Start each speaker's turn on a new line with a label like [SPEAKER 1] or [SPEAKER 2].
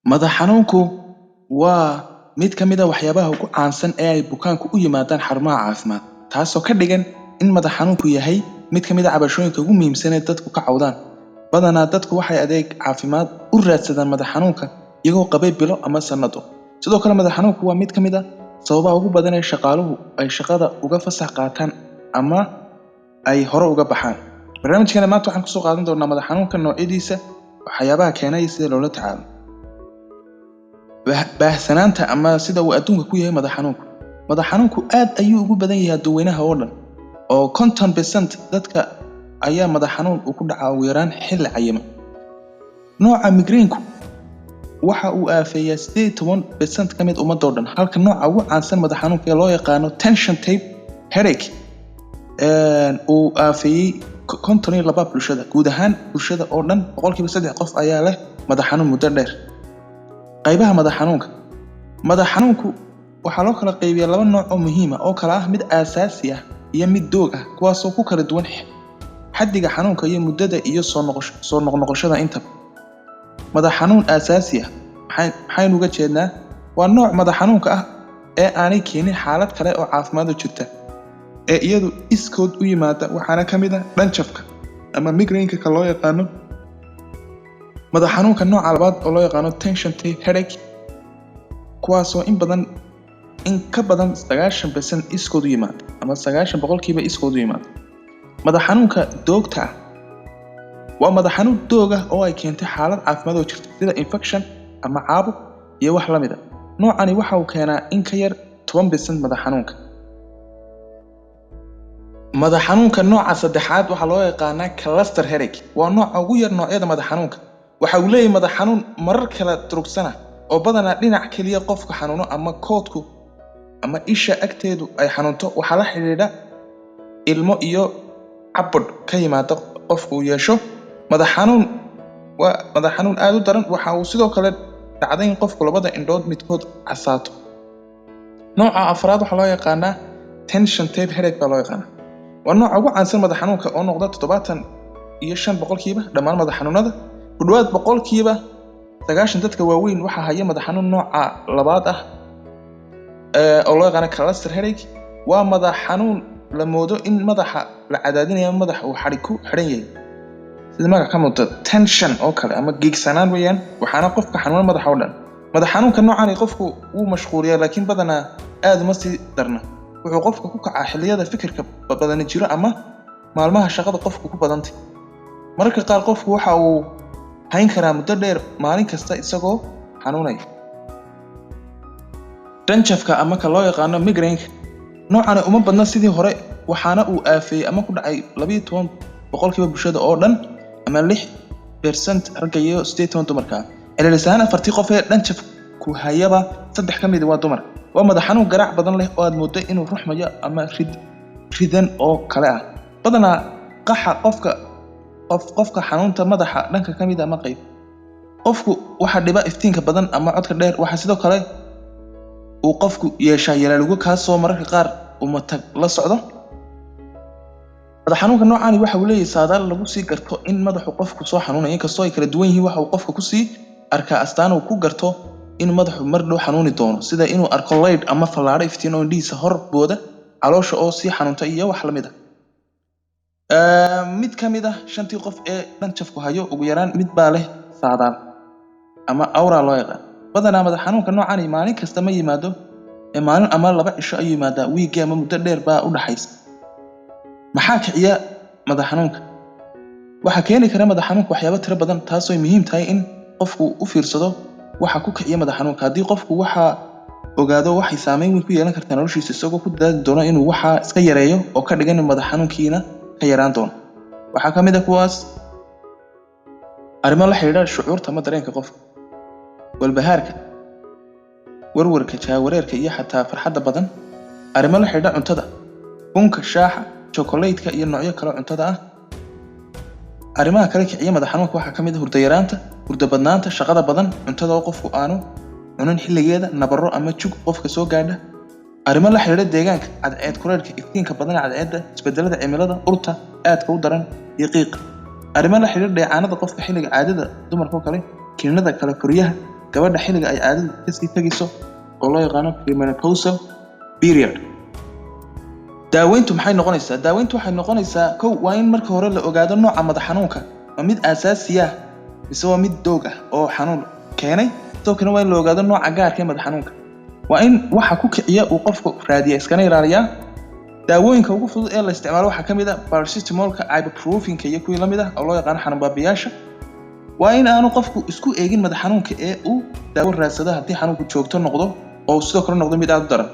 [SPEAKER 1] Madax xanuunku waa mid ka mid ah waxyaabaha ugu caansan ee ay bukaanku u yimaadaan xarumaha caafimaad, taasoo ka dhigan in madax xanuunku yahay mid ka mid ah cabashooyinka ugu muhiimsan ee dadku ka cawdaan. Badanaa dadku waxay adeeg caafimaad u raadsadaan madax xanuunka iyagoo qabay bilo ama sannado. Sidoo kale, madax xanuunku waa mid ka mid ah sababaha ugu badan ee shaqaaluhu ay shaqada uga fasax qaataan ama ay hore uga baxaan. Barnaamijkeena maanta waxaan kusoo qaadan doonaa madax xanuunka, noocyadiisa, waxyaabaha keenaya, sida loola tacaalo. Baahsanaanta ama sida uu adduunka ku yahay madax xanuunku. Madax xanuunku aad ayuu ugu badan yahay dadweynaha oo dhan, oo 50% dadka ayaa madax xanuun uu ku dhacaa ugu yaraan xilli cayiman. Nooca migraine-ku waxa uu aafeeyaa 18% ka mid ummadda oo dhan, halka nooca ugu caansan madax xanuunka ee loo yaqaano tension type headache uu aafeeyey 52 bulshada. Guud ahaan bulshada oo dhan, 3% qof ayaa leh madax xanuun muddo dheer. Qaybaha madax xanuunka. Madax xanuunku waxaa loo kala qaybiyaa laba nooc oo muhiim ah oo kala ah mid aasaasi ah iyo mid doog ah, kuwaasoo ku kala duwan xaddiga xanuunka iyo muddada iyo soo noqnoqoshada intaba. Madax xanuun aasaasi ah maxaynu uga jeednaa? Waa nooc madax xanuunka ah ee aanay keenin xaalad kale oo caafimaad oo jirta ee iyadu iskood u yimaada, waxaana ka mid ah dhanjafka ama migraine-ka ka loo yaqaano. Madax xanuunka nooca labaad oo loo yaqaano tension type headache, kuwaasoo in ka badan 90% iskood u yimaada ama 90% iskood u yimaada. Madax xanuunka doogta ah waa madax xanuun doog ah oo ay keentay xaalad caafimaad oo jirta, sida infection ama caabuq iyo wax la mid ah. Noocani waxa uu keenaa in ka yar 10% madax xanuunka. Madax xanuunka nooca saddexaad waxaa loo yaqaanaa cluster headache. Waa nooca ugu yar noocyada madax xanuunka. Waxa uu leeyahay madax xanuun marar kala durugsana oo badanaa dhinac keliya qofka xanuuno ama koodku ama isha agteedu ay xanuunto. Waxaa la xidhiidha ilmo iyo cabudh ka yimaada qofku uu yeesho. Madax xanuun waa madax xanuun aad u daran. Waxa uu sidoo kale dhacday in qofku labada indhood midkood casaato. Nooca afraad waxaa loo yaqaanaa tension type headache baa loo yaqaanaa. Waa nooca ugu caansan madax xanuunka oo noqda 75% dhammaan madax xanuunada. Ku dhawaad 90% dadka waaweyn waxaa haya madax xanuun nooca labaad ah oo loo yaqaano cluster headache. Waa madax xanuun la moodo in madaxa la cadaadinayo ama madaxa uu xadhig ku xidhan yahay, sida magaca ka muuqda, tension oo kale ama giigsanaan weeyaan, waxaana qofka xanuuna madaxa oo dhan. Madax xanuunka noocan qofku wuu mashquuliyaa, laakiin badanaa aad uma sii darna. Wuxuu qofka ku kacaa xilliyada fikirka badani jiro ama maalmaha shaqada qofku ku badantay. Mararka qaar qofku waxa uu hayn karaa muddo dheer maalin kasta isagoo xanuunaya. Dhanjafka ama ka loo yaqaano migraine, noocani uma badna sidii hore, waxaana uu aafeeyey ama ku dhacay 12% bulshada oo dhan ama 6% ragga iyo 18 dumarka ah. Celcelis ahaan, afartii qof ee dhanjafku hayaba, saddex ka mid waa dumar. Waa madax xanuun garaac badan leh oo aad mooddo inuu ruxmayo ama rid ridan oo kale ah. Badanaa qaxa qofka qof qofka xanuunta madaxa dhanka ka mid ama qayb. Qofku waxaa dhiba iftiinka badan ama codka dheer. Waxaa sidoo kale uu qofku yeeshaa yalaalugo, kaasoo mararka qaar uu matag la socdo. Madax xanuunka noocani waxa uu leeyahay saadaal lagu sii garto in madaxu qofku soo xanuunayo, inkastoo ay kala duwan yihiin. Waxa uu qofka kusii arkaa astaan uu ku garto in madaxu mar dhow xanuuni doono, sida inuu arko light ama fallaadho iftiin oo indhihiisa hor booda, caloosha oo sii xanuunta iyo wax la mid ah. Mid ka mid ah shantii qof ee dhanjafku hayo, ugu yaraan mid baa leh saadaal ama aura loo yaqaan. Badanaa madax xanuunka noocani maalin kasta ma yimaado ee maalin ama laba cisho ayuu yimaadaa wiigii ama muddo dheer baa u dhaxaysa. Maxaa kiciya madax xanuunka? Waxaa keeni kara madax xanuunka waxyaabo tiro badan, taasoo ay muhiim tahay in qofku u fiirsado waxa ku kiciya madax xanuunka. Haddii qofku waxa ogaado, waxay saameyn weyn ku yeelan kartaa noloshiisa, isagoo ku dadaali doona inuu waxa iska yareeyo oo ka dhigan in madax xanuunkiina ka yaraan doono. Waxaa ka mid ah kuwaas arrimo la xidhiidha shucuurta ama dareenka qofka: walbahaarka, warwarka, jahwareerka iyo xataa farxadda badan. Arrimo la xidhiidha cuntada: bunka, shaaxa, chocolate-ka iyo noocyo kale oo cuntada ah. Arrimaha kale kiciya madax xanuunka waxaa ka mid ah hurdo yaraanta, hurdo badnaanta, shaqada badan, cuntada oo qofku aanu cunin xilligeeda, nabaro ama jug qofka soo gaadha. Arrimo la xidhiidha deegaanka: cadceed kuleylka, iftiinka badan ee cadceedda, isbedelada cimilada, urta aadka u daran iyo qiiqa. Arrimo la xidhiidha dheecaanada qofka xilliga caadada dumarka oo kale, kiniinada kala koriyaha. Gabadha xilliga ay caadadu kasii tegayso oo loo yaqaano premenopausal period. Daaweyntu maxay noqonaysaa? Daaweyntu waxay noqonaysaa: kow, waa in marka hore la ogaado nooca madax xanuunka, ma mid aasaasi ah mise waa mid doog ah oo xanuun keenay? Sidoo kale waa in la ogaado nooca gaarka ee madax xanuunka. Waa in waxa ku kiciya uu qofku raadiya, iskana ilaaliyaa. Daawooyinka ugu fudud ee la isticmaalo waxaa ka mid ah paracetamolka, ibuprofenka iyo kuwii la mid ah oo loo yaqaano xanuun baabiyaasha. Waa in aanu qofku isku eegin madax xanuunka ee uu daawo raadsado haddii xanuunku joogto noqdo oo sidoo kale noqdo mid aad u daran.